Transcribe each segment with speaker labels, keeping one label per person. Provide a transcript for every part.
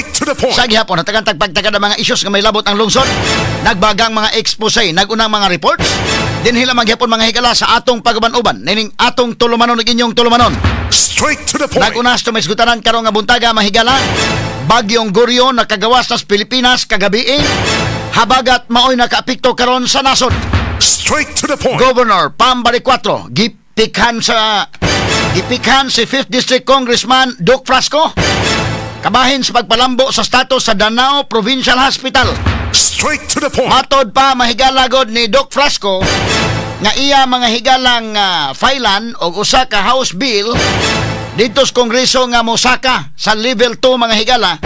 Speaker 1: Straight to the point.
Speaker 2: Sa gihapon, natagan tagpagtagad ang mga isyos nga may labot ang lungsod. Nagbagang mga expose, nagunang mga reports. Dinhi lamang gihapon mga higala sa atong pag-uban-uban. Nining atong tulumanon ug inyong tulumanon.
Speaker 1: Straight to the point.
Speaker 2: Nagunas to may sgutanan karong nga buntaga mga higala. Bagyong Goryo nakagawas sa Pilipinas kagabi. Habagat maoy nakaapekto karon sa nasod.
Speaker 1: Straight to the point.
Speaker 2: Governor Pam Baricuatro gipikhan si 5th District Congressman Duke Frasco kabahin sa pagpalambo sa status sa Danao Provincial Hospital.
Speaker 1: Straight to the point.
Speaker 2: Matod pa mahigalagod ni Doc Frasco nga iya mga higalang filean og usa ka House Bill dito sa Kongreso nga mosaka sa level 2 mga higala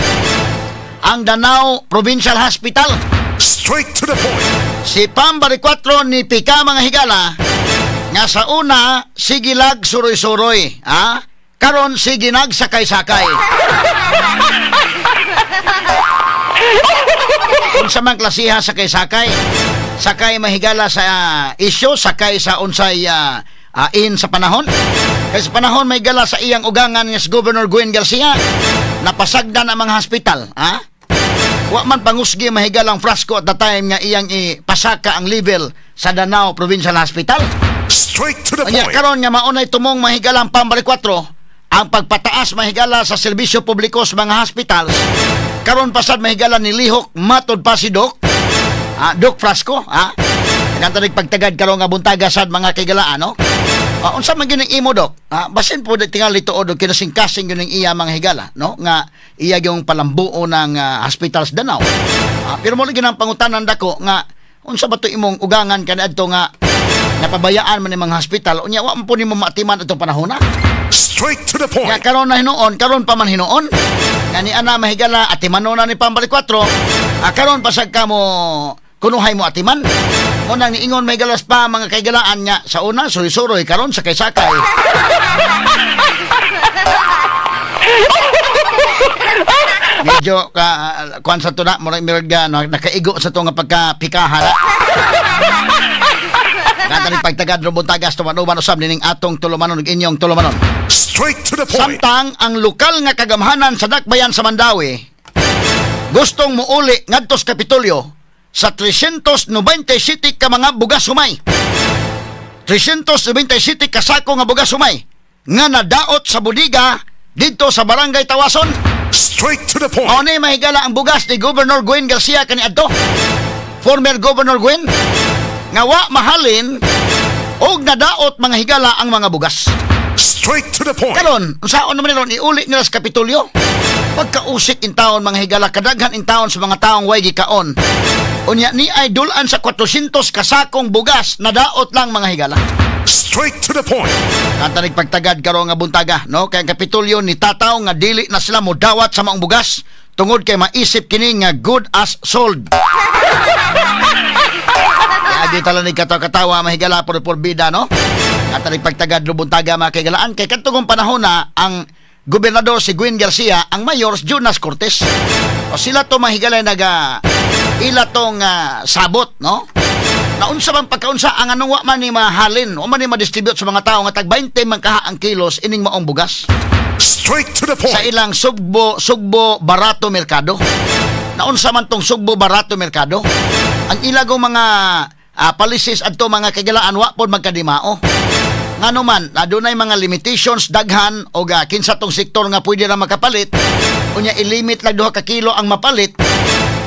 Speaker 2: ang Danao Provincial Hospital.
Speaker 1: Straight to the point.
Speaker 2: Si Pam Baricuatro ni pika mga higala nga sa una sigilag suroy-suroy, ha? Karon sige nagsakay-sakay. Unsa man klasiha sakay-sakay? Sakay mahigala sa isyu, sakay sa unsay in sa panahon. Kay sa panahon may gala sa iyang ugangan nga si Governor Gwen Garcia, napasagdan ang mga hospital, ha? Wa man pangusgi mahigalang Frasco at the time nga iyang ipasaka ang level sa Danao Provincial Hospital.
Speaker 1: Straight to the
Speaker 2: Unya
Speaker 1: point.
Speaker 2: karon nga maunay tumong mahigalang Pam Baricuatro ang pagpataas mahigala sa serbisyo publiko sa mga hospitals. Karon pasad mahigala ni lihok matod pa si Doc. Doc Frasco, ha? Nagantang pagtagad karon nga buntaga sad mga kaigalaan, no? Unsa man gyud ang imo, Doc? Basin po tingali tuod og kinasingkasing gyud ang iya mga higala, no? Nga iya gyung palambuo ng hospitals Danao. Pero mo lagi ang pangutanan dako nga unsa ba to imong ugangan kaniadto nga napabayaan man ni mga hospital unya wa man po nimo maatiman atong panahona?
Speaker 1: Straight to the point.
Speaker 2: Nga karon na hinuon, karon pa man hinuon. Nga ni ana mahigala atimanon na ni Pam Baricuatro. Karon pasag ka mo kunuhay mo atiman. Munang niingon may galas pa mga kaigalaan nga sa una suroy-suroy karon sakay-sakay. Medyo ka kuan sa tuna mo mirga no, nakaigo sa to nga pagkapikahan. Natanig pagtagad rubuntagas tumanuban usab nining atong tulumanon ug inyong tulumanon.
Speaker 1: Straight to the point.
Speaker 2: Samtang ang lokal nga kagamhanan sa Dakbayan sa Mandaue gustong muuli ngadto sa Kapitolyo sa 397 ka mga bugas humay. 397 ka sako nga bugas humay nga nadaot sa budiga didto sa Barangay Tawason.
Speaker 1: Straight to the point.
Speaker 2: Mao ni mahigala ang bugas ni Governor Gwen Garcia kaniadto. Former Governor Gwen nga wa mahalin og nadaot mga higala ang mga bugas.
Speaker 1: Straight to the point.
Speaker 2: Karon, unsaon naman ron iuli nila sa Kapitolyo? Pagkausik in taon mga higala, kadaghan in taon sa mga taong way gikaon. Unya ni ay dulan sa 400 kasakong bugas nadaot lang mga higala.
Speaker 1: Straight to the point.
Speaker 2: Katanig pagtagad karon nga buntaga, no? Kay ang Kapitolyo ni tataw nga dili na sila modawat sa maong bugas tungod kay maisip kini nga good as sold. Yagi tala ni katawa-katawa mahigala por bida, no? Katanig pagtagad lubuntaga mga kaigalaan kay kadtong panahon na ang gobernador si Gwen Garcia, ang mayor si Jonas Cortez. O sila to mahigala naga ila tong sabot, no? Naunsa man pagkaunsa ang anong wa man ni mahalin, wa man ni madistribute sa mga tao nga tag 20 man kaha ang kilos ining maong bugas.
Speaker 1: Straight to the point.
Speaker 2: Sa ilang Sugbo Barato Merkado. Naunsa man tong Sugbo Barato Merkado? Ang ilagong mga policies adto mga kaigalaan wa pod magkadimao. Ngano man, adunay mga limitations daghan og kinsa tong sektor nga pwede ra makapalit. Unya ilimit lang 2 ka kilo ang mapalit.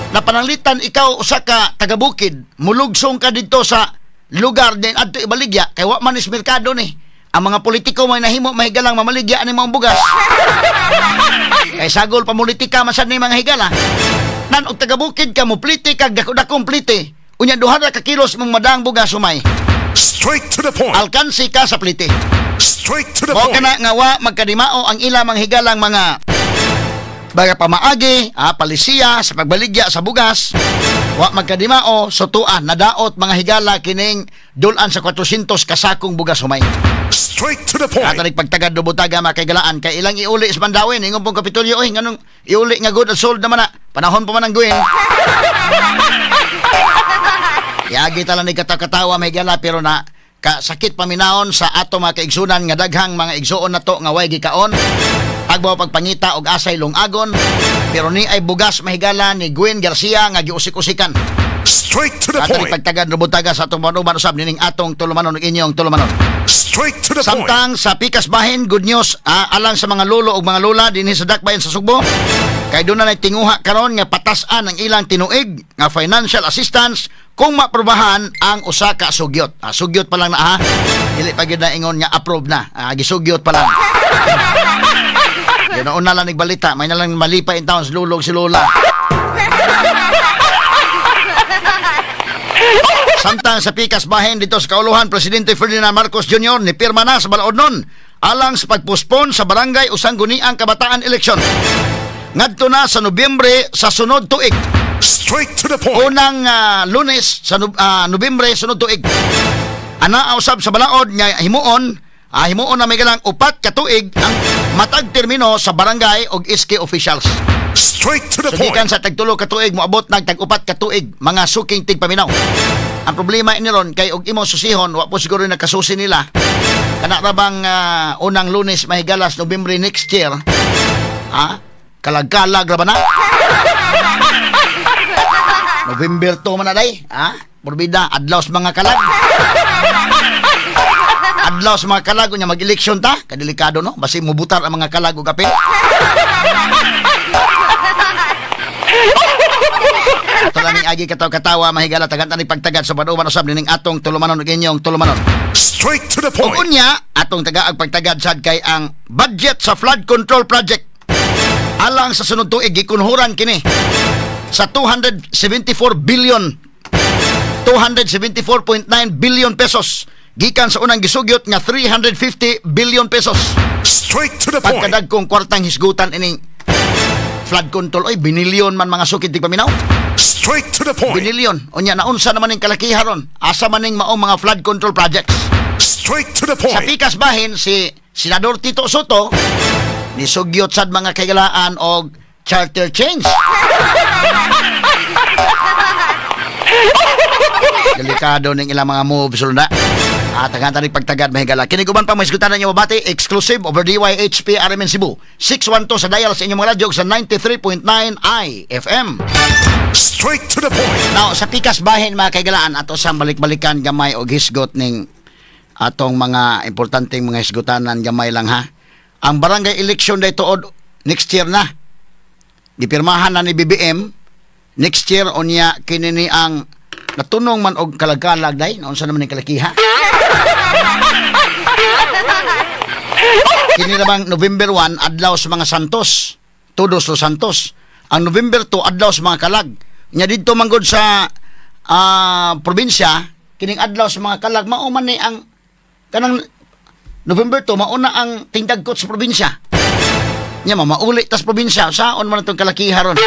Speaker 2: Napananglitan ikaw usa ka taga-bukid, mulugsong ka didto sa lugar din adto ibaligya kay wa man is merkado ni. Ang mga politiko may nahimo mahigalang mamaligya ani maong bugas. Kay sagol pamulitika man sad ni mga higala. Nan og taga-bukid ka moplite kag dako-dakong plite. Unya 2 ra ka kilos mong madang bugas humay.
Speaker 1: Straight to the point.
Speaker 2: Alkansi ka sa plite.
Speaker 1: Straight to the
Speaker 2: Mao
Speaker 1: point.
Speaker 2: kana nga wa magkadimao ang ilang mga higalang mga baga pamaagi, palisiya sa pagbaligya sa bugas. Wa magkadimao, sutuan nadaot mga higala kining dulan sa 400 kasakong bugas humay.
Speaker 1: Straight to the point.
Speaker 2: Katanig pagtagad lubutaga mga kaigalaan kay ilang iuli sa Mandaue ingon pong Kapitolyo oy nganong iuli nga good at sold naman na panahon pa man ang guin. Yagi tala ni katakatawa may gala pero na kasakit paminaon sa ato mga kaigsunan nga daghang mga igsuon na to nga way gikaon. Pagbaw pagpangita og asay lungagon. Pero ni ay bugas, mahigala, ni Gwen Garcia nga giusik-usikan.
Speaker 1: Straight to the
Speaker 2: Ato ni
Speaker 1: point.
Speaker 2: pagtagad rubutaga sa atong manuban usab nining atong tulumanon ug inyong tulumanon.
Speaker 1: Straight to the point.
Speaker 2: Samtang sa pikas bahin, good news alang sa mga lolo ug mga lola dinhi sa Dakbayan sa Sugbo. Kay doon na tinguha karon nga patas-an ang ilang tinuig nga financial assistance kung maprobahan ang usa ka sugyot. Sugyot pa lang na ha. Dili pa gyud na ingon nga approve na. Gisugyot pa lang. Yun na lang nagbalita, may na lang malipay in town si lulog si lola. Samtang sa pikas bahin dito sa Kauluhan, Presidente Ferdinand Marcos Jr. ni pirma na sa balaod nun alang sa pagpospon sa barangay o sangguniang kabataan election. Ngadto na sa Nobyembre sa sunod tuig.
Speaker 1: Straight to the point.
Speaker 2: Unang Lunes sa Nobyembre sunod tuig. Ana usab sa balaod nga himuon, himuon na may galang 4 ka tuig ang matag termino sa barangay og SK officials.
Speaker 1: Straight to the
Speaker 2: So, gikan
Speaker 1: point.
Speaker 2: sa tagtulo ka tuig moabot nag tag-upat ka tuig mga suking tigpaminaw. Ang problema ini ron kay og imo susihon wa po siguro nakasusi nila. Kana ra bang unang Lunes mahigalas Nobyembre next year? Ha? Kalag-kalag ra ba na? November 2 man na day, ha? Morbida adlaw sa mga kalag. Adlaw sa mga kalag unya mag-eleksyon ta, kadelikado no? Basi mubutar ang mga kalag og kape. Ito lang agi kataw-katawa mahigala tagan ni pagtagad sa panuban usab nining atong tulumanon ug inyong tulumanon.
Speaker 1: Straight to the
Speaker 2: Ug
Speaker 1: point.
Speaker 2: unya atong tagaag pagtagad sad kay ang budget sa flood control project alang sa sunod tuig gikunhuran kini sa 274 billion 274.9 billion pesos gikan sa unang gisugyot nga 350 billion pesos.
Speaker 1: Straight to the point.
Speaker 2: Pagkadagkong kwartang hisgutan ining flood control, oy, binilyon man mga sukid di paminaw.
Speaker 1: Straight to the point.
Speaker 2: Binilyon. Unya naunsa naman ning kalakiha ron? Asa man ning maong mga flood control projects?
Speaker 1: Straight to the
Speaker 2: Sa
Speaker 1: point.
Speaker 2: pikas bahin si Senador Tito Sotto nisugyot sad mga kaigalaan og charter change. Delikado ning ilang mga moves na. At ang ni pagtagad mahigala. Kini guban pa maisgutan ninyo mabati exclusive over DYHP RMN Cebu. 612 sa dial sa inyong mga radyo sa 93.9 IFM.
Speaker 1: Straight to the point.
Speaker 2: Now, sa pikas bahin mga kaigalaan, ato sa balik-balikan gamay og hisgot ning atong mga importanteng mga hisgutanan gamay lang ha. Ang barangay election day tuod next year na. Gipirmahan na ni BBM next year unya kini ni ang natunong man og kalagkalag day naunsa naman ning kalakiha. Kini namang November 1 adlaw sa mga Santos, Todos los Santos. Ang November 2 adlaw sa mga kalag. Nya didto manggod sa probinsya kining adlaw sa mga kalag mao man ni ang kanang November 2 mauna ang tingdagkot sa probinsya. Nya mamauli tas probinsya saon man atong kalakiha ron.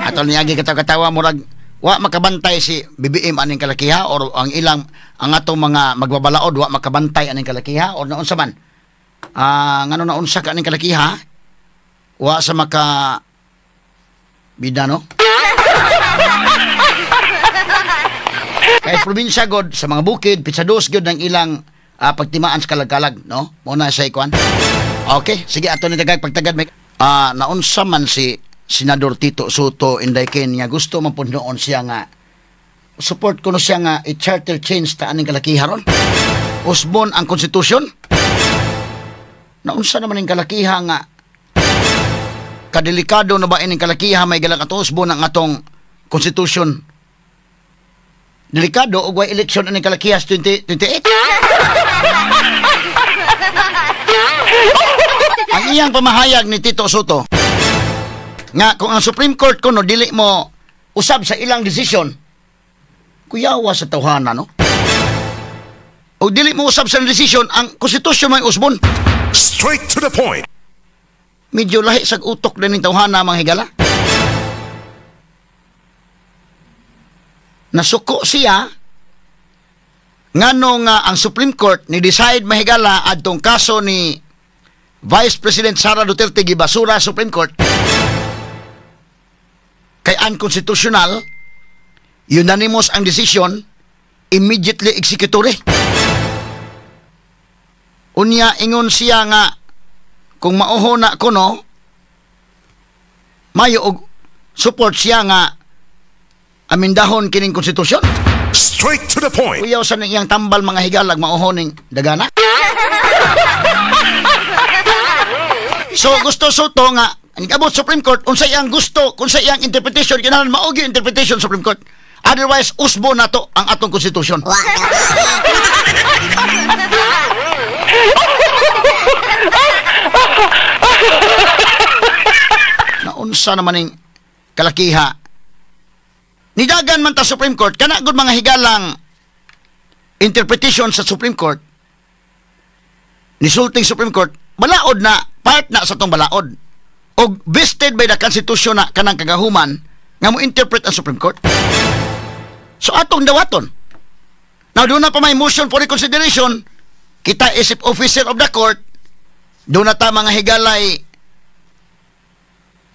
Speaker 2: Atol niagi katawa-katawa murag wa makabantay si BBM aning kalakiha or ang ilang ang atong mga magbabalaod wa makabantay aning kalakiha or naunsa man. Ngano naunsa ka aning kalakiha? Wa sa maka bida no? Kay probinsya god sa mga bukid pitsa dos gyud ang ilang pagtimaan sa kalagkalag no? Mo na sa ikuan. Okay, sige ato ni tagag pagtagad may naunsa man si Senador Tito Sotto Inday Ken nga gusto man pud noon siya nga support kuno siya nga i-charter change ta aning kalakiha ron. Usbon ang konstitusyon. Naunsa naman ning kalakiha nga kadelikado na ba ining kalakiha may galang ato usbon ang atong konstitusyon. Delikado og way election aning kalakiha sa 2028. Ang iyang pamahayag ni Tito Sotto nga kung ang Supreme Court kuno dili mo usab sa ilang desisyon, kuyawa sa tawhana no. O dili mo usab sa desisyon, ang konstitusyon may usbon.
Speaker 1: Straight to the point.
Speaker 2: Medyo lahi sa utok din ning tawhana mga higala. Nasuko siya ngano nga ang Supreme Court ni decide mahigala adtong kaso ni Vice President Sara Duterte gibasura Supreme Court kay unconstitutional, unanimous ang decision, immediately executory. Unya ingon siya nga kung mauho na kuno, mayo og support siya nga amindahon kining konstitusyon.
Speaker 1: Straight to the point.
Speaker 2: Uyaw sa iyang tambal mga higalag mauho ning dagana. So gusto Sotto nga abot Supreme Court unsa iyang gusto, unsa iyang interpretation, kinahanglan mao gyud interpretation Supreme Court. Otherwise usbo nato ang atong konstitusyon. Naunsa naman ning kalakiha. Nidagan man ta Supreme Court kana gud mga higalang interpretation sa Supreme Court. Nisulting Supreme Court, balaod na part na sa tong balaod. Og vested by the Constitution na kanang kagahuman nga mo interpret ang Supreme Court. So atong dawaton. Now doon na pa may motion for reconsideration, kita isip officer of the court, doon na ta mga higalay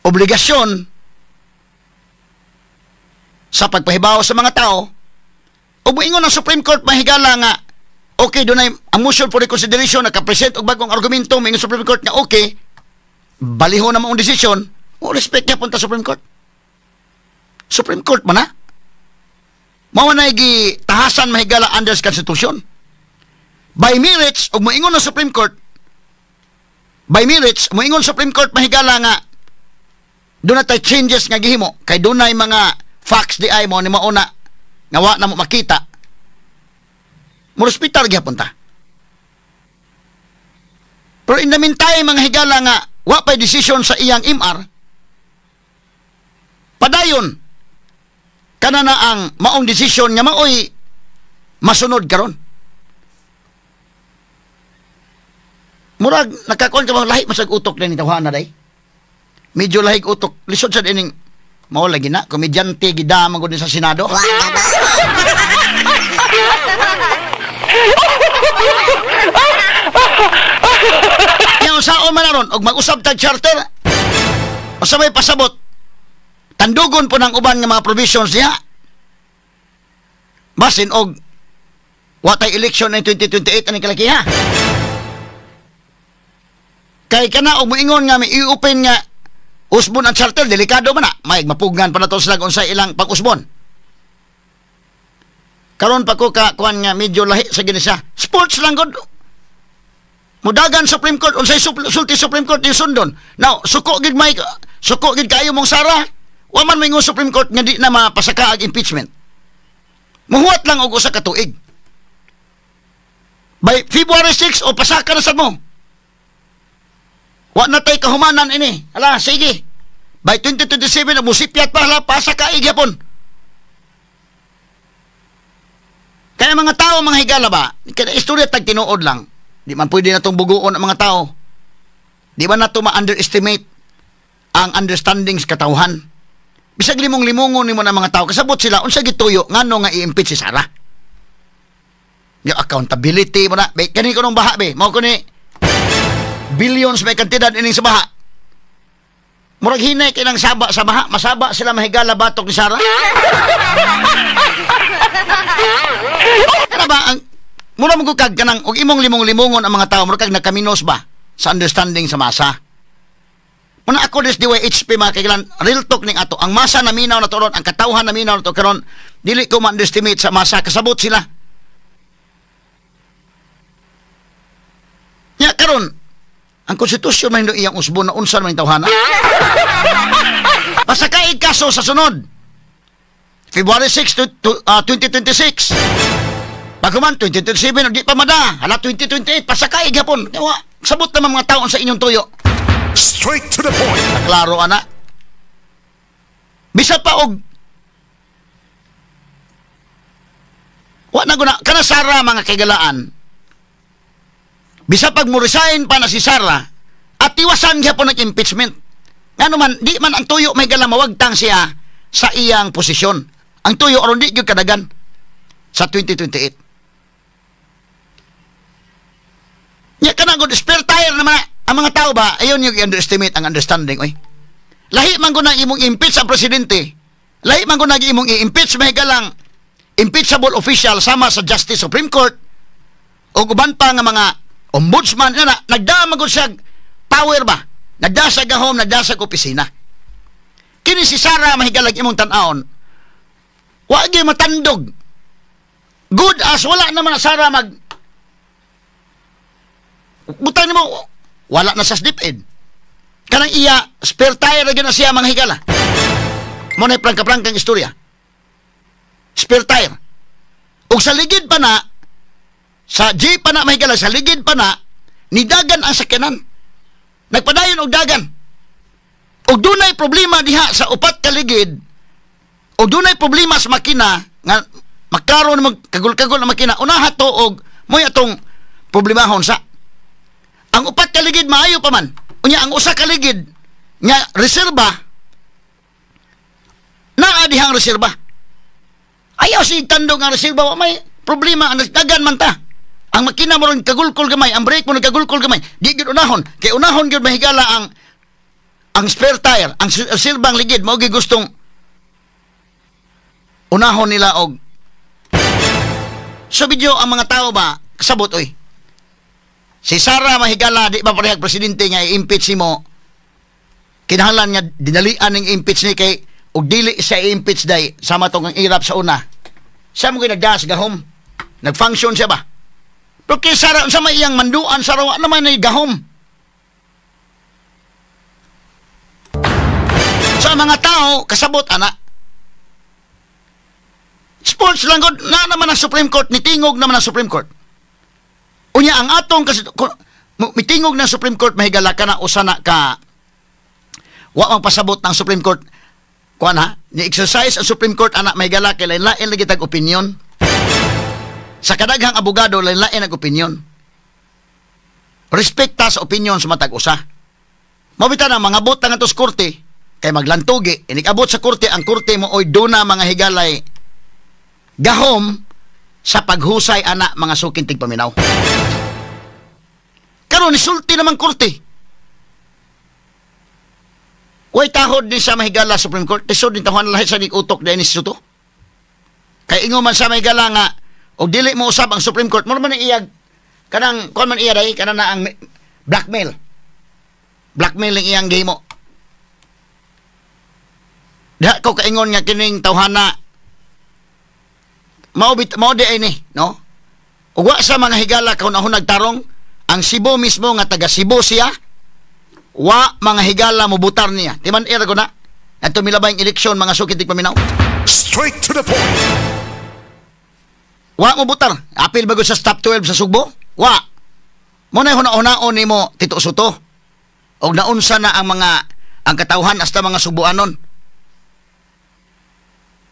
Speaker 2: obligasyon sa pagpahibaw sa mga tao. O muingon ang Supreme Court mahigala nga okay, doon ay ang motion for reconsideration nakapresent og bagong argumento, muingon Supreme Court nga okay, baliho na maong desisyon, o respect niya punta Supreme Court. Supreme Court man na. Mao na gitahasan mahigala under sa Constitution. By merits, og moingon ang Supreme Court, by merits, moingon Supreme Court mahigala nga doon na tay changes nga gihimo kay doon ay mga facts di ay mo ni mauna nga wa na mo makita, mo respetar gyapon ta. Pero in the meantime mga higala nga wa pay decision sa iyang MR, padayon kana na ang maong decision nga maoy masunod karon. Murag nakakuan ka ba lahi masag utok na ni tawhana day. Medyo lahig utok. Lisod sa dining mao lagi na komedyante gidama gud sa Senado. Nya unsaon man aron og mag-usab tag charter? Usa may pasabot. Tandugon po ng uban nga mga provisions niya. Basin og watay election in 2028 aning kalakiha. Kay kana og moingon nga may i-open nga usbon ang charter, delikado man na. May mapugngan pa na to sila kung sa ilang pag-usbon. Karon pa ko ka kuan nga medyo lahi sa gini siya. Sports lang gud. Mudagan Supreme Court unsay sulti Supreme Court yung sundon. Now, suko gid may suko gid kaayo mong Sara. Wa man moingon Supreme Court nga di na mapasaka ang impeachment. Muhuwat lang og usa ka tuig. By February 6 o pasaka na sad mo. Wa na tay kahumanan ini. Ala, sige. By 2027 musipyat pa hala pasaka gyapon. Kaya mga tao mga higala ba, kaya istorya tag tinuod lang. Di man pwede na itong buguon ang mga tao. Di ba na ito ma-underestimate ang understanding sa katawhan? Bisag limong-limongon nimo na mga tao, kasabot sila, unsa gituyo, ngano nga i-impeach si Sara? Yung accountability mo na, be, kani ko nung baha, be, mao ko ni billions may kantidad ining sa baha. Murag hinay kay nang saba sa baha, masaba sila mahigala batok ni Sara. Kana ba ang mura mo kag kanang og imong limong-limongon ang mga tao, mura kag nakaminos ba sa understanding sa masa. Muna ako des DYHP mga kailan, real talk ning ato. Ang masa naminaw na to ron, ang katawhan naminaw na to karon, dili ko ma-underestimate sa masa, kasabot sila. Nya karon ang konstitusyon man iyang usbon na unsa man tawhana. Pasakaig kaso sa sunod. February 6 2026. Paghuman 2027 di pa mada, hala 2028 pasakaig gyapon. Wa sabot naman mga taon sa inyong tuyo.
Speaker 1: Straight to the point.
Speaker 2: Klaro ana. Bisa pa og wa na guna kana Sara mga kaigalaan. Bisa pag mo resign pa na si Sara at tiwasan gyapon ng impeachment. Ngano man di man ang tuyo may gala mawagtang siya sa iyang posisyon. Ang tuyo aron di gyud kadagan sa 2028. Nya kana gud spare tire naman ang mga tao ba, ayon yung i-underestimate ang understanding oy. Lahi man gud ang imong impeach ang presidente. Lahi man gud ang imong i-impeach may galang impeachable official sama sa Justice Supreme Court o uban pa nga mga Ombudsman na nagdaa magud siya power ba? Nagdaa sa gahom, nagdaa sa opisina. Kini si Sara mahigalag imong tan-awon. Wa gyud matandog. Good as wala naman na Sara mag butang nimo wala na sa DepEd. Kanang iya spare tire ra na siya mga higala. Mo na prangka-prangkang istorya. Spare tire. Ug sa ligid pa na sa jeep pa na mahigala, sa ligid pa na nidagan ang sakyanan. Nagpadayon og dagan. Og dunay problema diha sa upat ka ligid. Og dunay problema sa makina nga maklaro na magkagul-kagul ang makina. Unaha to og mo'y atong problemahon sa ang upat ka ligid maayo pa man. Unya ang usa ka ligid nga reserba naa dihang reserba. Ayaw si tandog ang reserba, wa may problema, ang dagan man ta. Ang makina mo ron kagulkol gamay, ang brake mo ron kagulkol gamay. Di gyud unahon, kay unahon gyud mahigala ang spare tire, ang reserbang ligid mao gyud gustong unahon nila og. So video ang mga tao ba kasabot oy. Si Sara mahigala di ba parehag presidente nga i-impeach nimo. Kinahanglan nga dinalian ning impeach ni kay og dili siya i-impeach day sama tong ang irap sa una. Siya mo nagdaas gahom. Nag-function siya ba? Pero kay Sara unsa may iyang manduan sa rawa naman ay gahom. Sa mga tao kasabot ana. Sports lang gud na naman ang Supreme Court, nitingog naman ang Supreme Court. Unya ang atong kasi mitingog ng Supreme Court mahigala ka na usa na ka wa mang pasabot ng Supreme Court kuan ha ni exercise ang Supreme Court ana mahigala kay lain-lain lagi tag opinion sa kadaghang abogado, lain-lain ang opinion. Respekta sa opinion sa matag usa. Mabita na mga butang ato sa korte kay maglantugi inikabot sa korte ang korte mo oy duna mga higalay gahom sa paghusay ana mga suking tigpaminaw. Karon nisulti naman korte. Way tahod ni sa mahigala Supreme Court. Tisod ni tahuan lahi sa utok dahil ni Soto. Kay ingon man sa mahigala nga og dili mo usab ang Supreme Court, mo man iyag kanang kuan man iya day kanang na ang blackmail. Blackmailing iyang gihimo. Diha ko kaingon nga kining tawhana mao di ay ni, no? Ug wa sa mga higala kaun-ahon nagtarong ang Cebu mismo nga taga Cebu siya, wa mga higala mobutar niya. Timan era ko na. Adto milabay ang eleksyon mga sukit paminaw.
Speaker 1: Straight to the point.
Speaker 2: Wa mobutar. Apil bago sa stop 12 sa Sugbo? Wa. Mo na huna-hunaon nimo Tito Soto. Og naunsa na ang mga ang katawhan hasta mga Subuanon.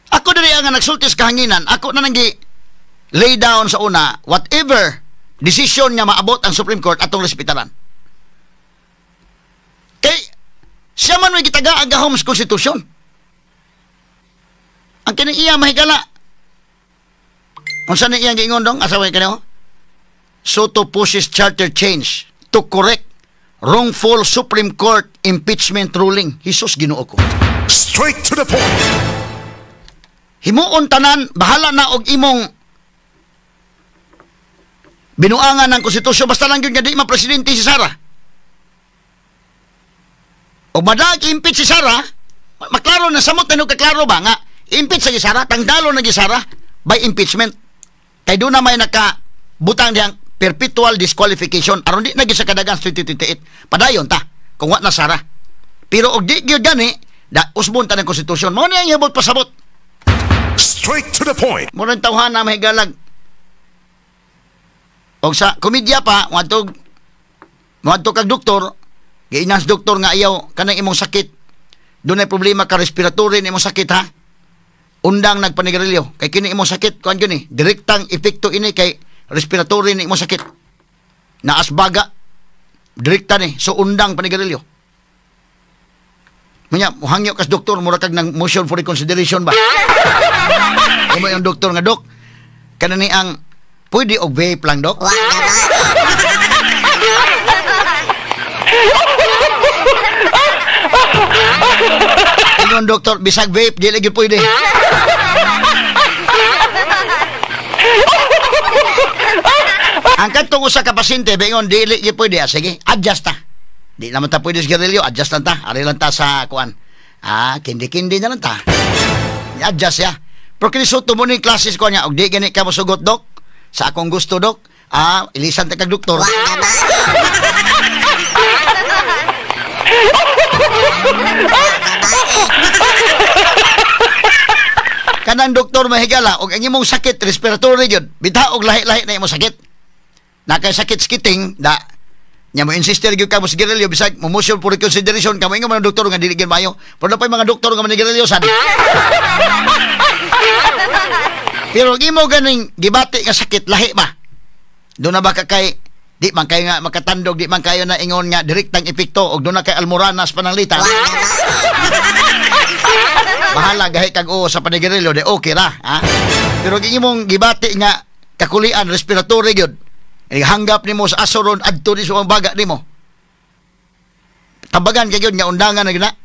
Speaker 2: Ako diri ang nagsulti sa kahanginan, ako na nanggi lay down sa una, whatever decision nga maabot ang Supreme Court atong respetaran. Kay siya man may gitaga ang gahom sa konstitusyon. Ang kining iya mahigala. Unsa ni iyang giingon dong? Asa way kaniyo? Soto pushes charter change to correct wrongful Supreme Court impeachment ruling. Jesus Ginoo ko.
Speaker 1: Straight to the point.
Speaker 2: Himuon tanan, bahala na og imong binuangan ng konstitusyon basta lang yun nga di ma-presidente si Sara. Og madag impeach si Sara, maklaro na samot na kaklaro ba nga impeach sa Sara, tangdalo na gi Sara by impeachment. Kay doon na may nakabutang diyang perpetual disqualification aron di na gyud sa kadagan 2028. Padayon ta kung wa na Sara. Pero og di gyud gani, da usbon ta ng konstitusyon. Mao ni ang hibot pasabot.
Speaker 1: Straight to the point.
Speaker 2: Murang tawhan na mahigalag. Og sa komedya pa, moadto kag doktor, giinas doktor nga ayaw kanang imong sakit. Dunay problema ka respiratory ni imong sakit ha. Undang nagpanigarilyo kay kini imong sakit kuan gyud ni, direktang epekto ini kay respiratory ni imong sakit. Naasbaga direkta ni, so undang panigarilyo. Munya mohangyo kas doktor mura kag nang motion for reconsideration ba. Umo yung doktor nga dok, kanani ang pwede og vape lang dok. Ingon doktor, bisag vape dili gyud pwede. Ang katong usa ka pasyente bingon dili gyud pwede, ah, sige, adjust ta. Di naman ta pwede sa sigarilyo, adjust lang ta. Ari lang ta sa kuan. Ah, kindi-kindi na lang ta. I-adjust siya. Pero kinisuto mo ni classes ko niya, og di gani ka mosugot, dok. Sa akong gusto, dok. Ah, ilisan ta kag doktor. Kanang doktor mahigala og ang imong sakit respiratory gyud. Bitaw og lahi-lahi na imong sakit. Nakay sakit skiting da nya mo insister gyud ka mo sigarilyo bisag mo motion for reconsideration kamo ingon man ang doktor nga dili gyud maayo. Pero na pay mga doktor nga manigarilyo sad. Pero ang imo ganing gibati nga sakit lahi ba? Doon na ba ka kay di man kayo nga makatandog, di man kayo na ingon nga direktang epekto og doon na kay almoranas pananglitan. Bahala gahi kag oo sa panigarilyo di okay ra, ha? Pero ang imong gibati nga kakulian respiratory gyud. Hanggap nimo sa aso ron adto ni sa baga nimo. Tambagan kay gyud nga undangan na gyud na.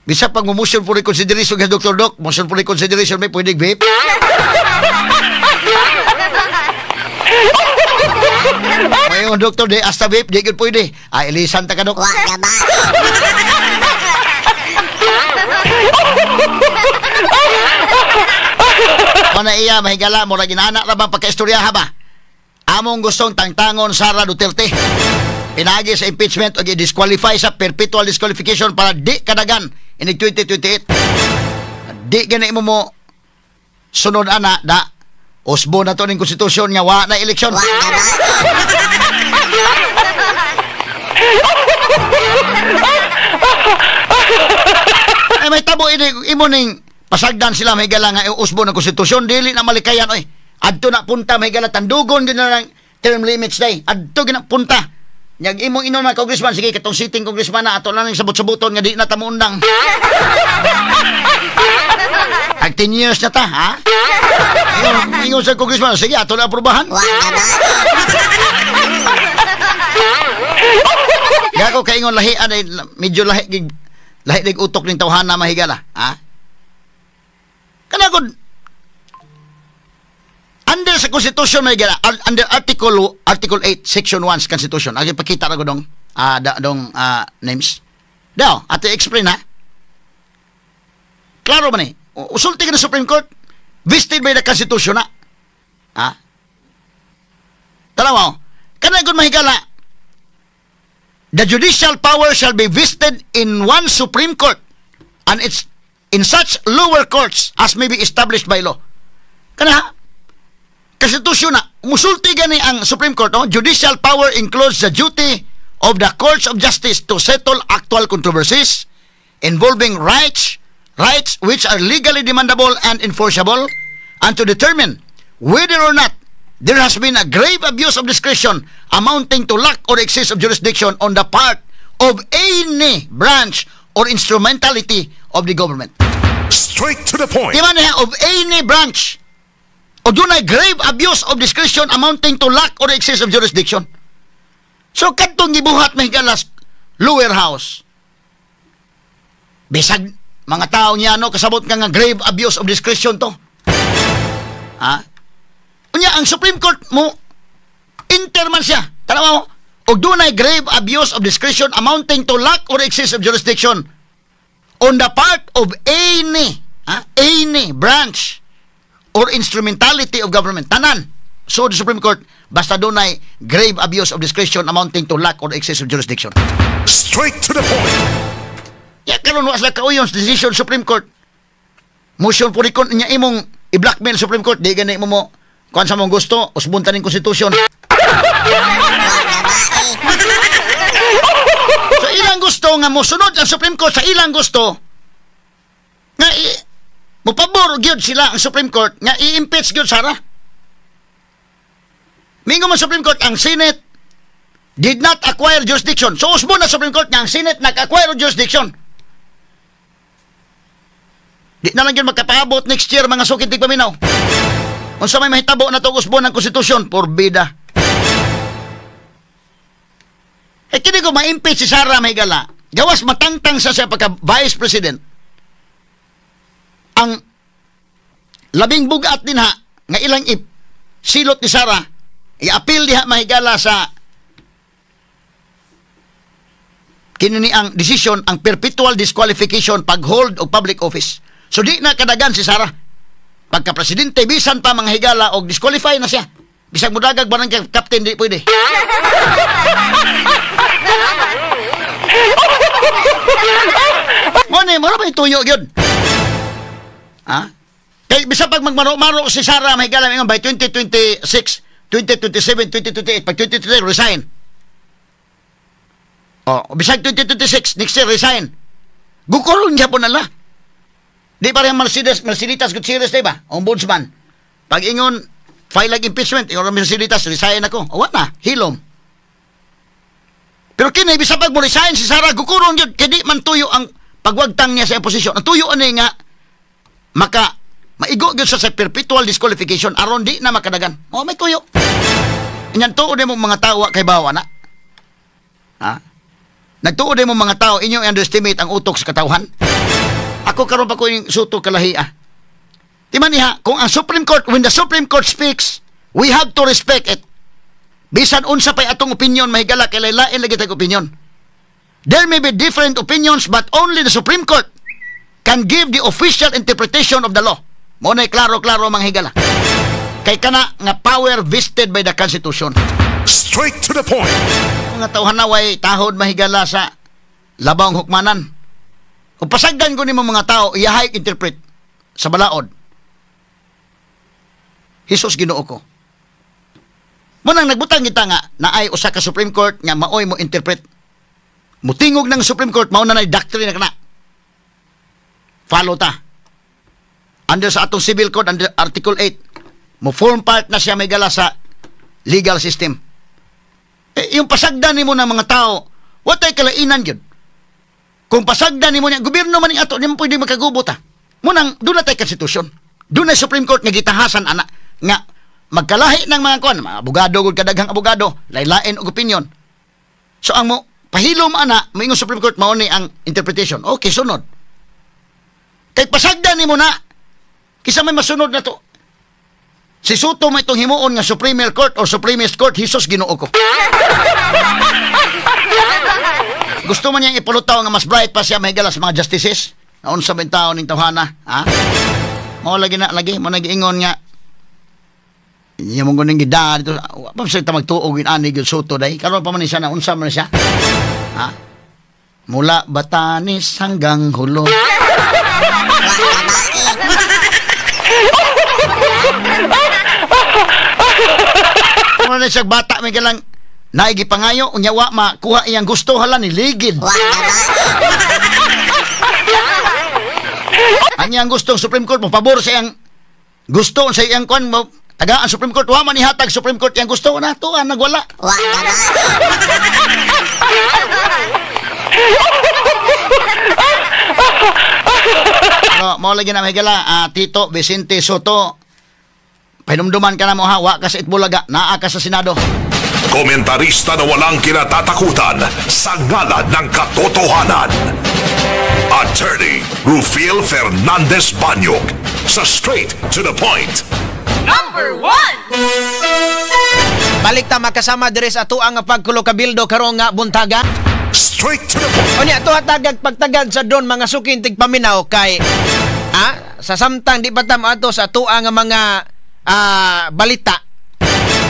Speaker 2: Bisag pag mo motion for reconsideration kay Dr. Doc, motion for reconsideration may pwede vape. Mayon doktor di hasta vape di gyud pwede. Ah, ilisan ta ka dok. Mana iya mahigala mo ra ginana ra bang pagkaistoryaha ba? Among gustong tangtangon Sara Duterte. Pinagi sa impeachment o i-disqualify sa perpetual disqualification para di kadagan in 2028. Di gani mo mo sunod ana da usbo na to ning konstitusyon nga wa na eleksyon. Ay may tabo ini imo ning pasagdan sila mahigala nga usbo ng konstitusyon dili na malikayan oy. Adto na punta mahigala tandugon gyud na lang term limits day. Adto gyud na punta. Nyag imong inon mga congressman, sige katong sitting congressman na ato lang ning sabot-sabuton nga di na ta moundang. Ag 10 years na ta, ha? Ingon sa congressman, sige ato na aprobahan. Gago kaingon lahi anay medyo lahi gig lahi dig utok ning tawhana mahigala, ha? Kanagod under sa Constitution mahigala, under Article 8 Section 1 sa Constitution. Agi pakita ra ko dong names. Daw, ate explain ha. Klaro man eh. Usulti ka na Supreme Court, vested by the Constitution na. Ha? Tanaw, kanagod mahigala, the judicial power shall be vested in one Supreme Court and it's in such lower courts as may be established by law. Kana, Constitution na, musulti gani ang Supreme Court, no? Judicial power includes the duty of the courts of justice to settle actual controversies involving rights which are legally demandable and enforceable, and to determine whether or not there has been a grave abuse of discretion amounting to lack or excess of jurisdiction on the part of any branch or instrumentality of the government.
Speaker 1: Straight to the point.
Speaker 2: Di man niya, of any branch. O dunay grave abuse of discretion amounting to lack or excess of jurisdiction. So, kadtong gibuhat mahigalas lower house. Bisag mga tao niya, no, kasabot ka nga grave abuse of discretion to. Ha? Unya, ang Supreme Court mo, interman siya. Tanawa mo, og dunay grave abuse of discretion amounting to lack or excess of jurisdiction on the part of any, ha, any branch or instrumentality of government. Tanan. So, the Supreme Court, basta dunay grave abuse of discretion amounting to lack or excess of jurisdiction.
Speaker 1: Straight to the point.
Speaker 2: Ya, karon wa sila kauyon sa decision Supreme Court. Motion for recon niya imong i-blackmail Supreme Court, di gani mo mo kuan sa mong gusto, usbon ta ning konstitusyon. So ilang gusto nga mosunod ang Supreme Court sa ilang gusto nga mopabor gyud sila ang Supreme Court nga i-impeach gyud Sara. Mingo man Supreme Court ang Senate did not acquire jurisdiction. So usbon na Supreme Court nga ang Senate nag-acquire jurisdiction. Di na lang yun magkapaabot next year mga sukit tigpaminaw. Unsa may mahitabo na itong usbon ng konstitusyon, porbida. Eh kini ko ma-impeach si Sara mahigala. Gawas matangtang sa siya pagka Vice President. Ang labing bugat din ha nga ilang silot ni Sara I-appeal diha mahigala sa kini ni ang decision ang perpetual disqualification pag-hold og public office. So di na kadagan si Sara. Pagka presidente bisan pa mga higala og disqualify na siya. Bisag mudagag barangay captain di pwede. Mo ni mura ba ituyo gyud? Ha? Kay bisan pag magmaro-maro si Sara mahigala ingon by 2026, 2027, 2028, pag 2023 resign. Oh, bisag 2026 next year resign. Gukuron siya po nala. Di pa rin Mercedes Gutierrez, di ba? Ombudsman. Pag ingon file like impeachment, ingon Mercedes, resign ako. O, wala na, hilom. Pero kini bisag pag mo resign si Sara, gukuron yun. Kaya di man tuyo ang pagwagtang niya sa oposisyon. Ang tuyo ani nga maka maigo gyud sa perpetual disqualification aron di na makadagan. O, may tuyo. Inyan tuod mo mga tao kay bawa na. Ha? Nagtuod mo mga tao, inyo underestimate ang utok sa katawhan. Ako karon pa ko yung Sotto kalahi ah. Di man niya, kung ang Supreme Court, when the Supreme Court speaks, we have to respect it. Bisan unsa pa'y atong opinion, mahigala, kay lain lagi tayong opinion. There may be different opinions, but only the Supreme Court can give the official interpretation of the law. Mo na'y klaro-klaro mga higala. Kay kana nga power vested by the Constitution.
Speaker 1: Straight to the point.
Speaker 2: Mga tawhan na way tahod mahigala sa labawng hukmanan. Kung pasagdan ko nimo mga tao, iyahay interpret sa balaod. Jesus Ginoo ko. Munang nagbutang kita nga naay usa ka Supreme Court nga maoy mo interpret. Mutingog ng Supreme Court mao na nay doctrine na kana. Follow ta. Under sa atong Civil Code under Article 8, mo form part na siya may gala sa legal system. Eh, yung pasagdan nimo ng mga tao, watay kalainan gyud. Kung pasagdan nimo niya, gobyerno man ning ato, di mo pwede makagubot ha. Munang, doon na tayo konstitusyon. Doon na Supreme Court nga gitahasan ana nga magkalahi ng mga kuan, mga abogado gud kadaghang abogado, laylain og opinion. So ang mo pahilom ana, moingon Supreme Court mao ni ang interpretation. Okay, sunod. Kay pasagdan nimo na kisa may masunod na to. Si Sotto may itong himuon nga Supreme Court or Supremest Court, Jesus Ginoo ko. Gusto man niyang ipulutaw nga mas bright pa siya mahigala sa mga justices. Naunsa ba yung tao ning tawhana? Ha? Mao lagi na lagi, mo nagiingon nga iya mong guning gida dito. Wa pa siya magtuog yun ani gyud Sotto day. Karon pa man siya na unsa man siya. Ha? Mula Batanes hanggang Hulo. Muna na siya bata may galang naigi pangayo unya wa makuha iyang gusto hala ni ligid. Ang iyang gusto Supreme Court mo pabor sa iyang gusto sa iyang kuan mo tagaan Supreme Court wa man ihatag Supreme Court iyang gusto na to nagwala. Pero mao lagi na mahigala Tito Vicente Sotto, pahinumduman ka na mo ha, wa ka sa Itbulaga, naa ka sa Senado.
Speaker 1: Komentarista na walang kinatatakutan sa ngalan ng katotohanan. Attorney Rufil Fernandez Banyog sa Straight to the Point.
Speaker 3: Number 1!
Speaker 4: Balik ta makasama diri sa atuang pagkulo kabildo karong nga buntaga.
Speaker 1: Straight to the point.
Speaker 4: Unya ato hatagag pagtagad sa don mga suking tigpaminaw kay sa samtang di pa ta moadto sa atuang nga mga balita.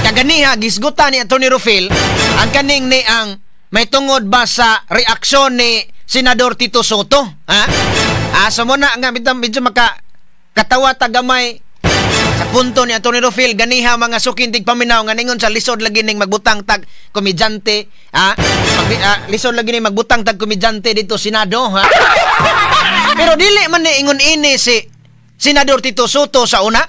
Speaker 4: Kaganiha gisgutan ni Attorney Rufil ang kaning ni ang may tungod ba sa reaksyon ni Senador Tito Sotto, ha? So muna nga medyo maka katawa ta gamay sa punto ni Attorney Rufil ganiha mga suking tigpaminaw nga ningon sa lisod lagi ning magbutang tag komedyante, ha? Lisod lagi ning magbutang tag komedyante dito Senado, ha? Pero dili man ni ingon ini si Senador Tito Sotto sa una.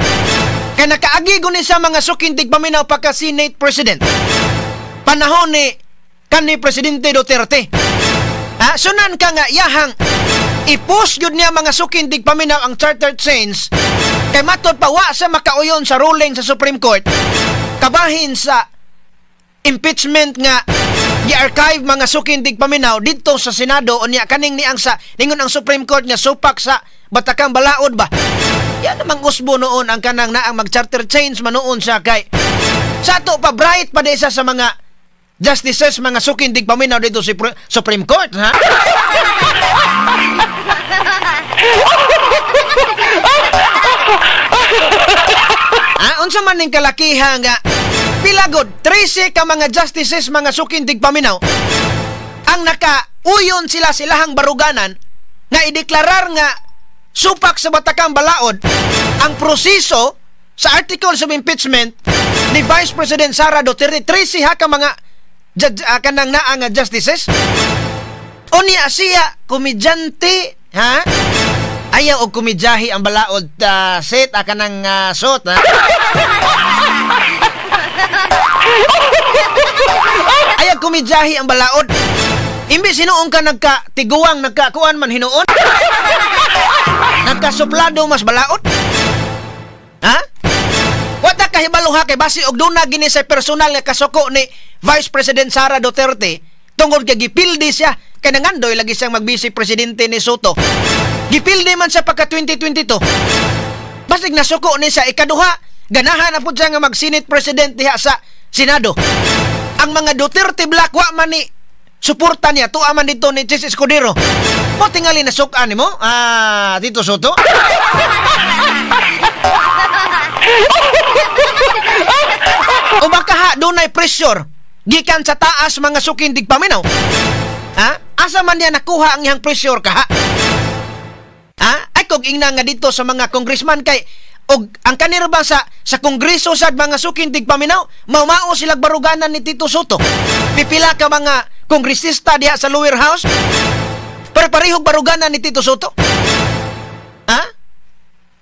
Speaker 4: Kay nakaagi guni sa mga suking tigpaminaw pagka Senate President. Panahon ni kanhi Presidente Duterte. Ha, sunan ka nga iyahang i-push gyud niya mga suking tigpaminaw ang charter change kay matod pa wa sa makauyon sa ruling sa Supreme Court kabahin sa impeachment nga gi-archive mga suking tigpaminaw didto sa Senado unya kaning niang sa ningon ang Supreme Court nga supak sa batakang balaod ba. Yan namang usbo noon ang kanang naang mag-charter change manoon siya kay Sa ato pa, bright pa di isa sa mga justices, mga suking tigpaminaw dito si Supreme Court, ha? Unsa man ning kalakiha nga pilagod 13 ka mga justices, mga suking tigpaminaw, ang nakauyon sila silahang baruganan nga ideklarar nga supak sa batakang balaod ang proseso sa articles of impeachment ni Vice President Sara Duterte. 13 ha ka mga judge, kanang naa nga justices. Unya siya komedyante, ha? Ayaw og komedyahi ang balaod, set kanang sot, ha? Ayaw komedyahi ang balaod. Imbis hinuon ka nagkatiguang, nagkakuan man hinuon. Nagkasuplado mas balaod. Ha? Wata kahibalo ha kay basi og duna gini sa personal nga kasuko ni Vice President Sara Duterte tungod kay gipildi siya kay nangandoy lagi siyang magbisi presidente ni Soto. Gipildi man siya pagka 2022. Basig nasuko ni siya. Ikaduha, ganahan na pud siya nga mag-Senate President diha sa Senado. Ang mga Duterte Black wa man ni suporta niya, tuwa man dito ni Chis Escudero. Mo tingali nasukan nimo, Tito Soto. O baka ha, dunay pressure gikan sa taas mga suking tigpaminaw. Ha? Asa man niya nakuha ang iyang pressure ka ha? Ha? Ay kog ingna nga dito sa mga congressman kay og ang kanira ba sa kongreso sad mga suking tigpaminaw, maumao silag baruganan ni Tito Soto. Pipila ka mga kongresista diha sa lower house, pero parehog baruganan ni Tito Soto. Ha?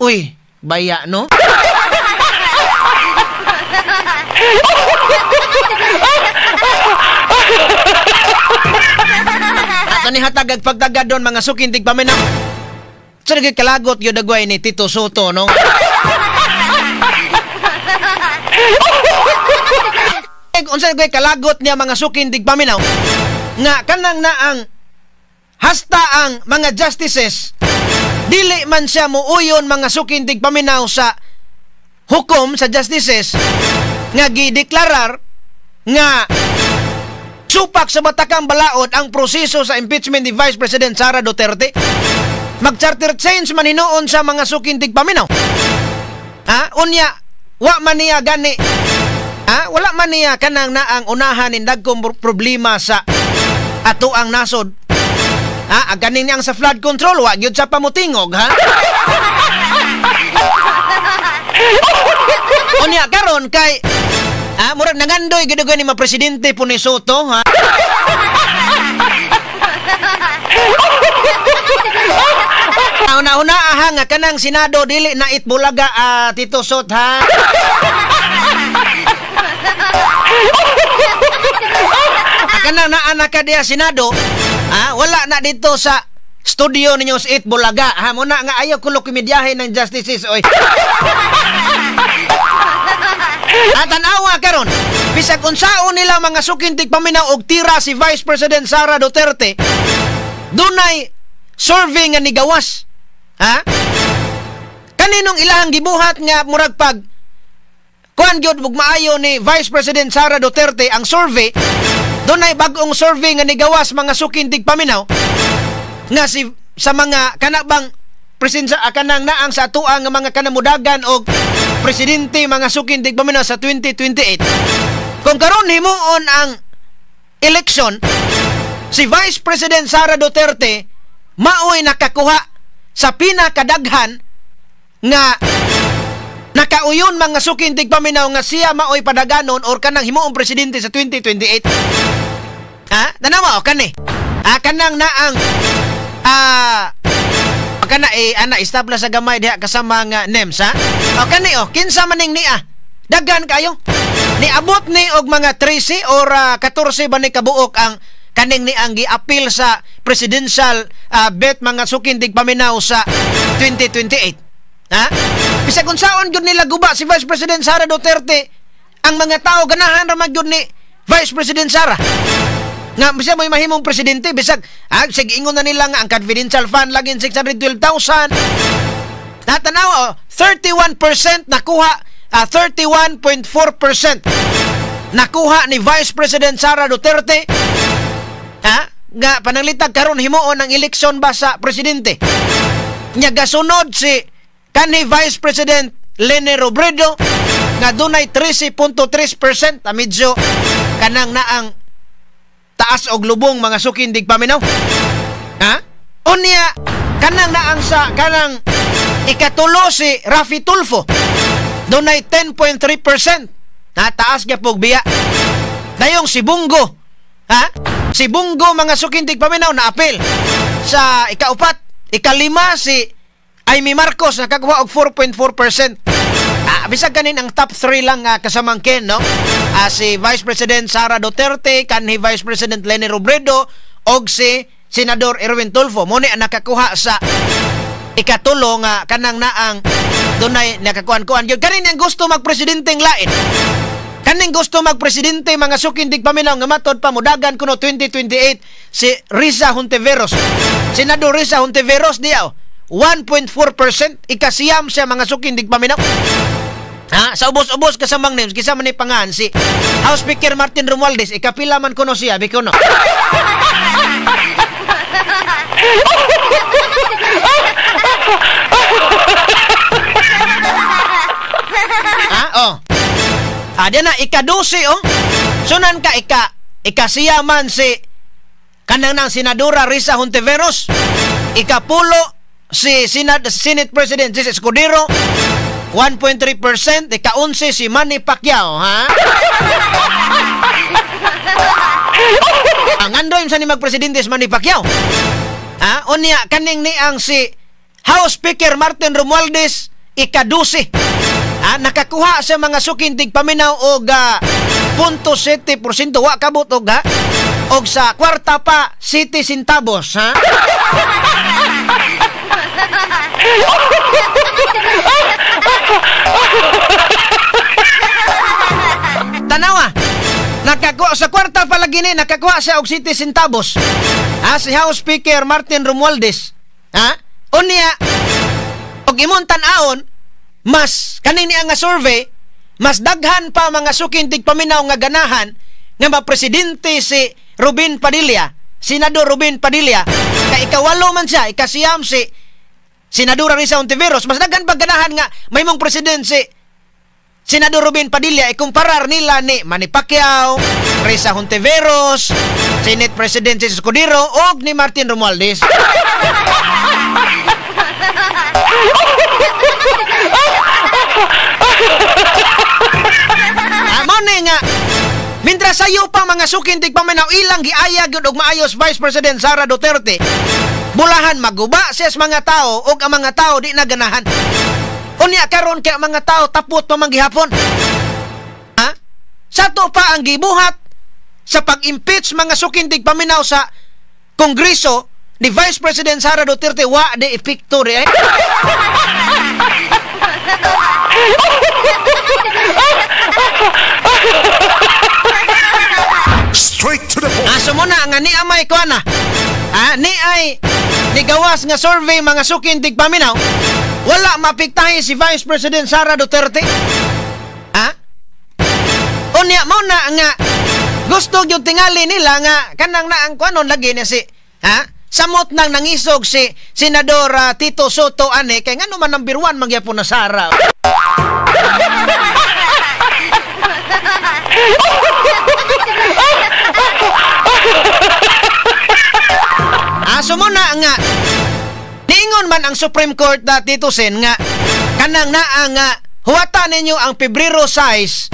Speaker 4: Uy, baya no? At ani hatag ag pagtagad doon mga suking tigpaminaw. Sa naging kalagot yun agway ni Tito Soto, no? Unsa naging kalagot niya mga suking tigpaminaw nga kanang naang hasta ang mga justices dili man siya muuyon mga suking tigpaminaw sa hukom sa justices nga gideklarar nga supak sa batakang balaod ang proseso sa impeachment ni Vice President Sara Duterte. Mag-charter change man hinuon sa mga suking tigpaminaw. Ha? Unya, wa man niya gani. Ha? Wala man niya kanang naang unahan ning dagkong problema sa ato ang nasod. Ha? Ganin niyang sa flood control, wa gyud sa pamutingog, ha? Unya karon kay murag nangandoy gyud ni ma presidente po ni Soto, ha? Una-una aha nga kanang Senado dili na itbulaga, Tito Sot, ha? Kanang naa na ka diha Senado, ha? Wala na dito sa studio ninyo sa Itbulaga, ha? Muna nga ayaw kulo komedyahe ng justices, oy. At tanawa karon, bisag unsaon nila mga suking tigpaminaw og tira si Vice President Sara Duterte, dunay survey nga nigawas. Ha? Kaninong ilahang gibuhat nga murag pag kuan gyud ug maayo ni Vice President Sara Duterte ang survey, dunay bag-ong survey nga nigawas mga suking tigpaminaw nga si sa mga kanabang presensya kanang naang sa atoa nga mga kanamudagan og presidente mga suking tigpaminaw sa 2028. Kung karon himuon ang election, si Vice President Sara Duterte maoy nakakuha sa pinakadaghan nga nakauyon mga suking tigpaminaw nga siya maoy padaganon or kanang himuong presidente sa 2028. Ha? Tanawa o kani? Ha? Kanang naang kana ana istabla sa gamay diha kasama nga NEMS, ha? O kani o kinsa maning niya? Daghan kayo. Niabot ni og mga 13 or 14 ba ni kabuok ang kaning ni ang gi-appeal sa presidential bet mga suking tigpaminaw sa 2028. Ha? Bisag unsaon gyud nila guba si Vice President Sara Duterte, ang mga tao ganahan ra man gyud ni Vice President Sara. Nga bisag may mahimong presidente, bisag sige ingon na nila nga ang confidential fund lagin 612,000. Natanaw, 31% nakuha, 31.4% Nakuha ni Vice President Sara Duterte, ha? Nga pananglitag karon himuon ang eleksyon ba sa presidente. Nya gasunod si kanhi Vice President Leni Robredo nga dunay 13.3%, medyo kanang naang taas og lubong mga sukin tigpaminaw. Ha? Unya kanang naang sa kanang ikatulo si Raffy Tulfo dunay 10.3%. Na taas gyapon biya. Dayong si Bong Go. Ha? Si Bong Go mga sukin tigpaminaw na apil sa ikaupat. Ikalima si Imee Marcos nakakuha og 4.4%. Bisag kanin ang top 3 lang kasamang Ken, no? Si Vice President Sara Duterte, kanhi Vice President Leni Robredo og si Senador Erwin Tulfo. Mo ni ang nakakuha sa ikatulo nga kanang naang dunay nakakuan-kuan gyud. Kanin ang gusto magpresidenteng lain. Kaning gusto magpresidente mga sukin tigpaminaw nga matod pa mudagan kuno 2028 si Risa Hontiveros. Senador Risa Hontiveros diaw 1.4%, ikasiyam siya mga sukin tigpaminaw. Ha, sa ubos-ubos kasamang names kisa man ni pangan si House Speaker Martin Romualdez, ikapila man kuno siya bikuno. Ha, oh. Ah, diyan na ika-12 oh. Sunan ka ikasiyaman si kanang nang Senadora Risa Hontiveros. Ikapulo si Senate President Jesse Escudero 1.3%, ika-11 si Manny Pacquiao, ha? Ang andoy sa ni magpresidente si Manny Pacquiao. Ha? Unya kaning niang si House Speaker Martin Romualdez ika-12. Ha? Nakakuha sa mga sukin tigpaminaw og 0.7%, wa kabot og ha? Og sa kwarta pa 7 centavos, ha? Tanawa. Nakakuha sa kwarta pa lagi ni, nakakuha siya og 7 centavos. Ha, si House Speaker Martin Romualdez. Ha? Unya og imong tan-awon, mas kaning niya nga survey, mas daghan pa mga sukin tigpaminaw nga ganahan nga mapresidente si Robin Padilla, Senador Robin Padilla. Kay ikawalo man siya, ikasiyam si Senadora Risa Hontiveros. Mas daghan pa ganahan nga may mong presidente si Senador Robin Padilla ikumparar nila ni Manny Pacquiao, Risa Hontiveros, Senate President si Escudero og ni Martin Romualdez. Mao ni nga mintra sayo pa mga sukin tigpaminaw ilang giaya gyud og maayos Vice President Sara Duterte. Bulahan maguba siya sa mga tao og ang mga tao di na ganahan. Unya karon kay ang mga tao tapot pa man gihapon. Ha? Sa to pa ang gibuhat sa pag-impeach mga sukin tigpaminaw sa Kongreso ni Vice President Sara Duterte, wa de epekto de.
Speaker 1: Straight to the point.
Speaker 4: Aso mo na nga ni amay ko na. Ha, ni ay nigawas nga survey mga sukin tigpaminaw, wala mapiktahi si Vice President Sara Duterte. Ha? Unya mo na nga gusto gyud tingali nila nga kanang naang kuanon lagi ni si ha? Samot nang nangisog si Senador Tito Soto ane kay ngano man number 1 magyapon na Sara. Aso mo na nga niingon man ang Supreme Court na Tito Sen nga kanang naa nga huwata ninyo ang Pebrero 6,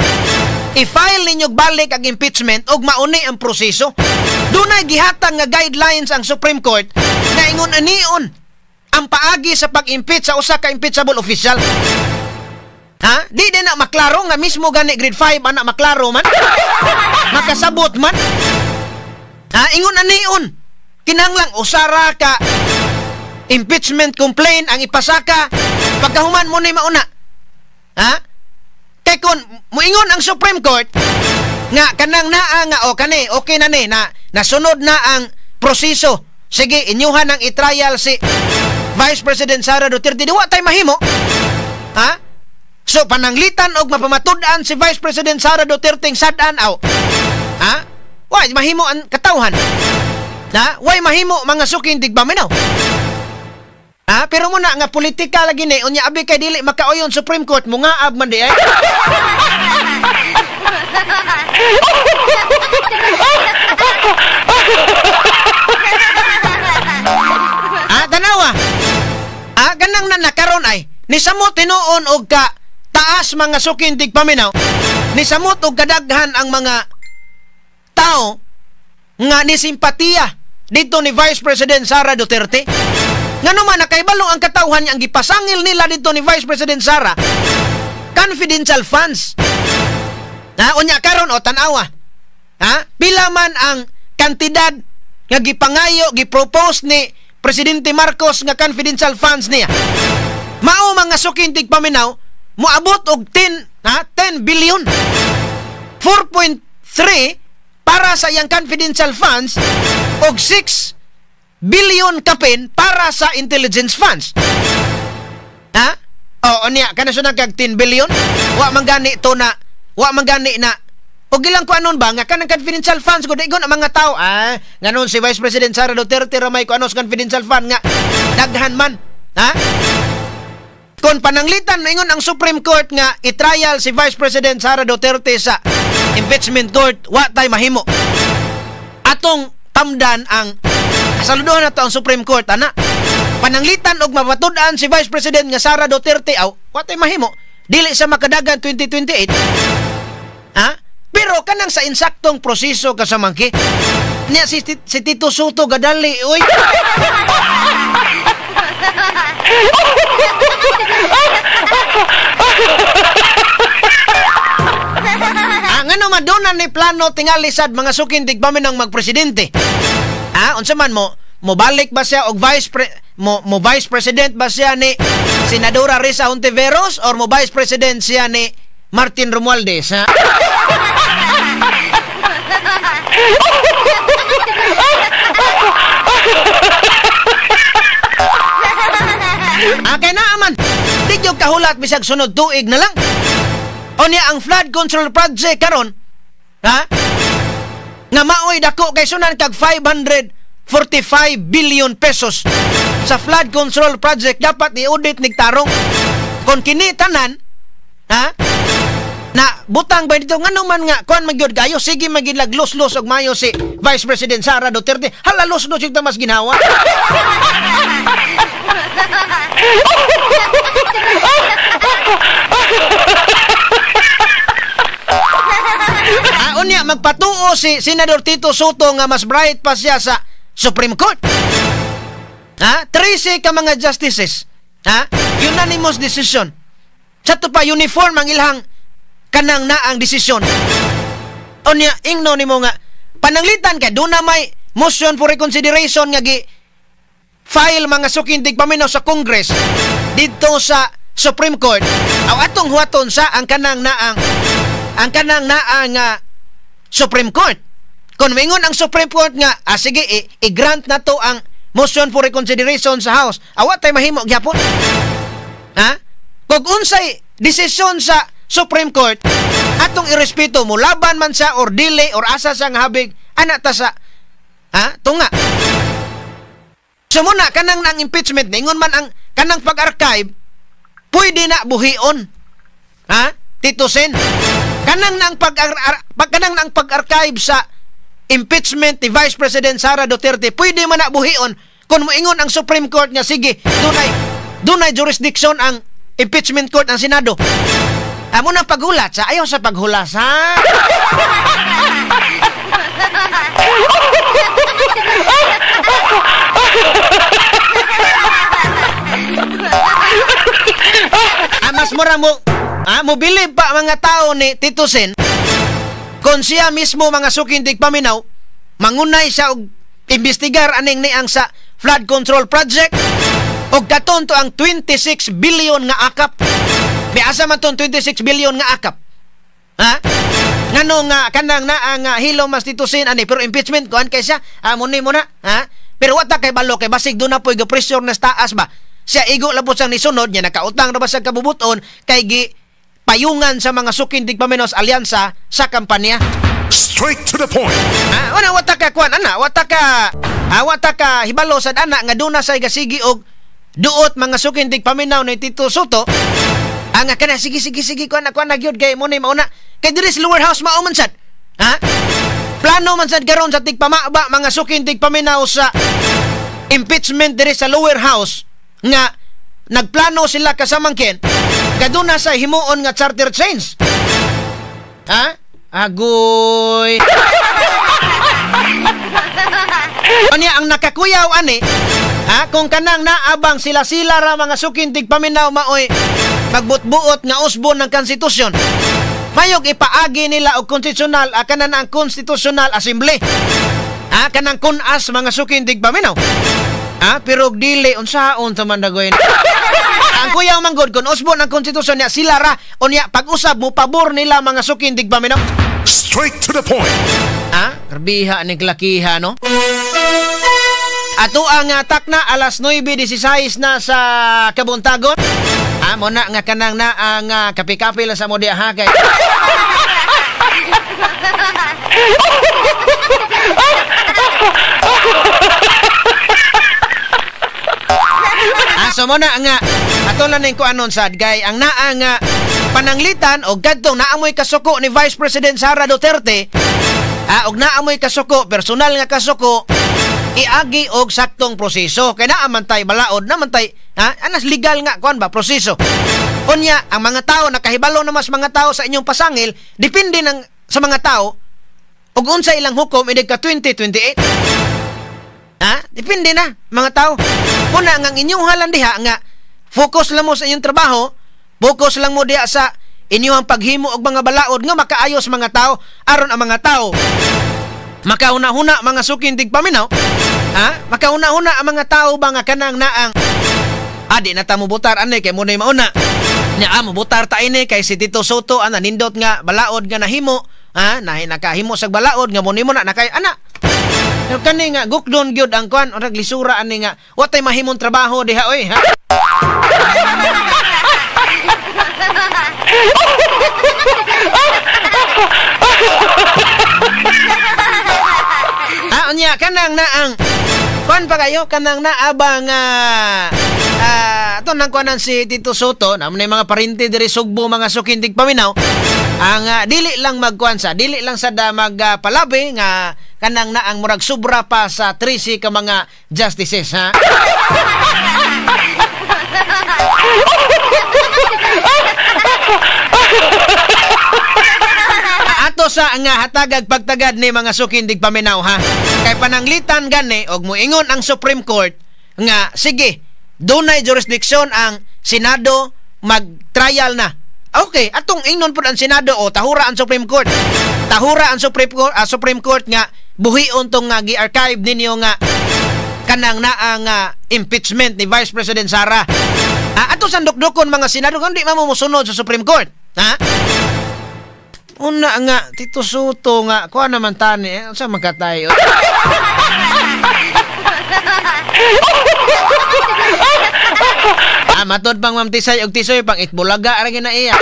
Speaker 4: i-file ninyo balik ang impeachment og mauni ang proseso. Dunay gihatag nga guidelines ang Supreme Court na ingon anion ang paagi sa pag-impeach sa usa ka impeachable official. Ha? Di din na maklaro nga mismo gani grade 5 ana maklaro man. Makasabot man. Ha? Ingon anion. Kinahanglang usara ka impeachment complaint ang ipasaka pagkahuman mo ni mauna. Ha? Kay kun muingon ang Supreme Court nga kanang naa nga o kani okay na ni na nasunod na ang proseso. Sige, inyuhan ang i-trial si Vice President Sara Duterte. Di wa tay mahimo. Ha? So pananglitan og mapamatud-an si Vice President Sara Duterte sad-an aw. Ha? Way mahimo ang katawhan. Ha? Way mahimo mga suking tigpaminaw. Ha? Pero muna nga politika lagi ni unya abi kay dili makauyon Supreme Court mungaab man di ay. Ah, tanawa. Ah, ganang na nakaron ay nisamot tinuon og ka taas mga suking tigpaminaw. Nisamot og kadaghan ang mga tao nga ni simpatiya dito ni Vice President Sara Duterte. Ngano man nakaibalo ang katawhan niya ang gipasangil nila dito ni Vice President Sara confidential funds. Na unya karon o tan-awa. Ha? Pila man ang kantidad nga gipangayo, gipropose ni Presidente Marcos nga confidential funds niya. Mao mga suking tigpaminaw, moabot og 10, ha? 10 billion. 4.3 para sa iyang confidential funds og 6 billion kapin para sa intelligence funds. Ha? O niya kana siya nagkag 10 billion. Wa man gani to na, wa man gani na. Og ilang kuanon ba nga kanang confidential funds ko digon ang mga tao ah nganon si Vice President Sara Duterte ramay kuano sa confidential fund nga daghan man. Ha? Kung pananglitan maingon ang Supreme Court nga i-trial si Vice President Sara Duterte sa impeachment court, wa tay mahimo. Atong tamdan ang kasaludohan nato ang Supreme Court ana. Pananglitan og mapatud-an si Vice President nga Sara Duterte aw, wa tay mahimo. Dili sa makadagan 2028. Ha? Pero kanang sa insaktong proseso kasamangki niya si Tito Soto gadali oy. Ah, ngano maduna ni plano tingali sad mga suking tigpaminang magpresidente. Ah, unsa man mo mobalik ba siya og vice mo vice president ba siya ni Senadora Risa Hontiveros or mo vice president siya ni Martin Romualdez, ha? Ah, kay naaman di gyud kahulat bisag sunod tuig na lang. Unya ang flood control project karon, ha? Nga maoy dako kay sunan kag 545 billion pesos sa flood control project dapat i-audit nigtarong. Kon kini tanan, ha? Na butang ba dito ngano man nga kuan man gyud kayo sige magid laglos-los og mayo si Vice President Sara Duterte. Hala los-los yung tamas ginawa. Ah, unya magpatuo si Senador Tito Soto nga mas bright pa siya sa Supreme Court. Ha? 13 ka mga justices. Ha? Unanimous decision. Sa to pa uniform ang ilhang kanang naang desisyon. Unya ingno nimo nga pananglitan kay doon na may motion for reconsideration nga gi file mga suking tigpaminaw sa Congress didto sa Supreme Court. Aw atong huwaton sa ang kanang naang Supreme Court. Kung mingon ang Supreme Court nga sige i-grant na to ang motion for reconsideration sa House, awa tay mahimo gyapon. Ha? Kung unsay desisyon sa Supreme Court atong irespeto mo laban man sa or dili or asa sa nga habig ana ta sa ha tunga. So muna kanang nang impeachment ningon man ang kanang pag-archive pwede na buhion. Ha? Tito Sen, kanang nang kanang nang pag-archive sa impeachment ni Vice President Sara Duterte pwede man na buhion kung moingon ang Supreme Court nga sige dunay jurisdiction ang impeachment court ang Senado. Amo nang paghulat sa ayaw sa paghulas ha. Ah, mas mura mo mobilib pa mga tao ni Tito Sen kung siya mismo mga suking tigpaminaw mangunay siya og imbestigar aning niang sa flood control project og katon to ang 26 billion nga akap. Miasa man ton 26 billion nga akap. Ha? Ngano nga kanang naa nga hilo mas Tito Sen ani pero impeachment kuan kay siya muni mo na ha. Pero wa ta kay balo kay basig do na poy pressure na taas ba. Siya igo lang po siyang nisunod niya nakautang na ba siya kabubuton kay gi payungan sa mga suking tigpaminaw sa alyansa sa kampanya.
Speaker 1: Straight to the point.
Speaker 4: Wala wata ka kuan ana, wata ka wata ka hibalo sad ana nga duna say gasigi og duot mga suking tigpaminaw ni Tito Sotto. Nga kana sige sige sige kuan kuan na gyud kay mo ni mauna kay diri sa lower house mao man sad. Ha? Plano man sad karon sa tigpamaba mga suking tigpaminaw sa impeachment diri sa lower house nga nagplano sila kasamangkin kaduna sa himuon nga charter change. Ha? Agoy. Anya ang nakakuyaw ani, ha, kung kanang naabang sila-sila ra mga suking tigpaminaw maoy magbutbuot nga usbon ng konstitusyon. Mayog ipaagi nila og konstitusyonal kanan ang Constitutional Assembly. Ha, kanang kunas mga suking tigpaminaw. Ha, pero dili unsaon ta man dagoy. Ang kuyaw manggod kun usbon ang konstitusyon niya sila ra unya pag-usab mo pabor nila mga suking tigpaminaw.
Speaker 1: Straight to the point.
Speaker 4: Ha, grabiha ning lakiha no. Ato ang takna alas 9:16 na sa kabuntagon. Ha, mo na nga kanang na ang kapi-kapi lang sa mo diha ha kay. So mo na nga ato lang ning kuanon sad kay ang naa nga pananglitan og kadtong naamoy kasuko ni Vice President Sara Duterte, og naamoy kasuko personal nga kasuko iagi og saktong proseso kay naa man tay balaod naman tay ha anas legal nga kuan ba proseso. Unya ang mga tao nakahibalo na mas mga tao sa inyong pasangil depende ng sa mga tao og unsa ilang hukom inig ka 2028. Ha? Depende na mga tao. Una nga ang inyong halan diha nga focus lang mo sa inyong trabaho, focus lang mo diha sa inyong paghimo og mga balaod nga makaayos mga tao aron ang mga tao makauna-huna mga suking tigpaminaw. Ha? Makauna-huna ang mga tao ba nga kanang naang adi na ta mo butar ani kay mo nay mauna. Nya mo butar ta ini kay si Tito Sotto ana nindot nga balaod nga nahimo, ha? Nakahimo sa balaod nga mo nimo na nakay ana. Pero kani nga gukdon gyud ang kuan orag lisura ani nga wa tay mahimong trabaho diha oy ha. Unya kanang naang kuan pa kayo kanang naabang ato nang kuanan si Tito Sotto na may mga parinti diri Sugbo mga suking tigpaminaw ang dili lang magkuan sa dili lang sad magpalabi nga kanang naang murag sobra pa sa 13 ka mga justices ha. Ato sa nga hatagag pagtagad ni mga suking tigpaminaw ha. Kay pananglitan gani og moingon ang Supreme Court nga sige dunay jurisdiction ang Senado mag-trial na. Okay, atong ingnon pud ang Senado o tahura ang Supreme Court. Tahura ang Supreme Court nga buhion tong nga gi-archive ninyo nga kanang naa nga impeachment ni Vice President Sara. Ato sandukdukon mga Senado kung di man mo mosunod sa Supreme Court. Ha? Una nga Tito Sotto nga kuha naman tani eh, unsa man katay. Matod pang Ma'am Tisay og Tisoy pang itbulaga ra gina iya.